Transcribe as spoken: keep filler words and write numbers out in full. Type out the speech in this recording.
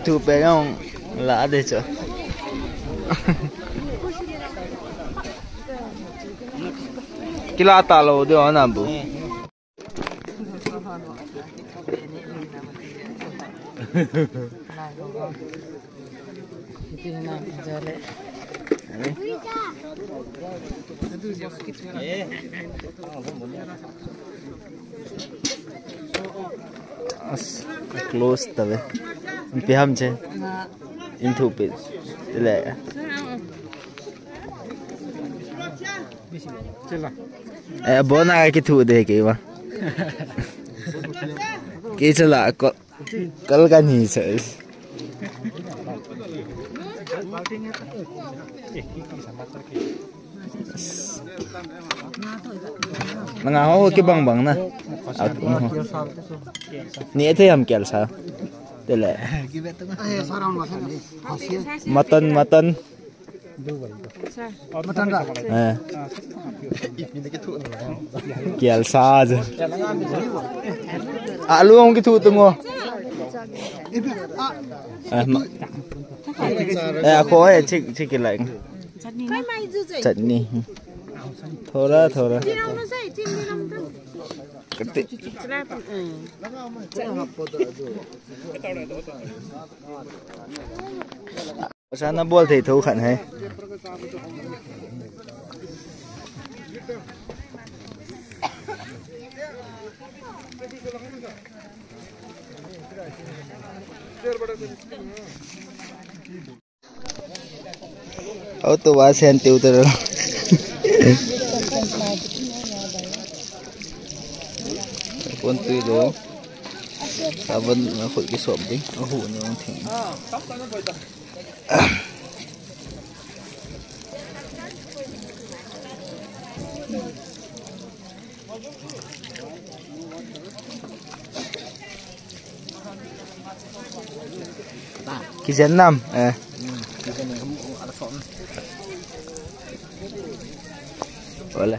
Thu pe jong la de chu. Kila ta lo de ona bu. As, close tave. Pi ham che. In thu pi. Le. Eh, bona ki thu de ke ba. Ki chala ko. Kal ka ni sa. Nanga ho ki bang bang na. At um ho. Ni ete ham kel sa. Tele. Mutton, mutton. Mutton da. Eh. Kel sa je. Alu hung ki thu tu ngo. Eh, ma-, eh, ko eh, chik, chik ki lai. Chutney. Thoda, thoda. Kati. Sa na bol thei tho khan hai. Auto wa sen tiu tero. Kon tui lo. Sabon na khut ki sop ding. Ahu ni ong thing. Kijen nam, eh. Wala.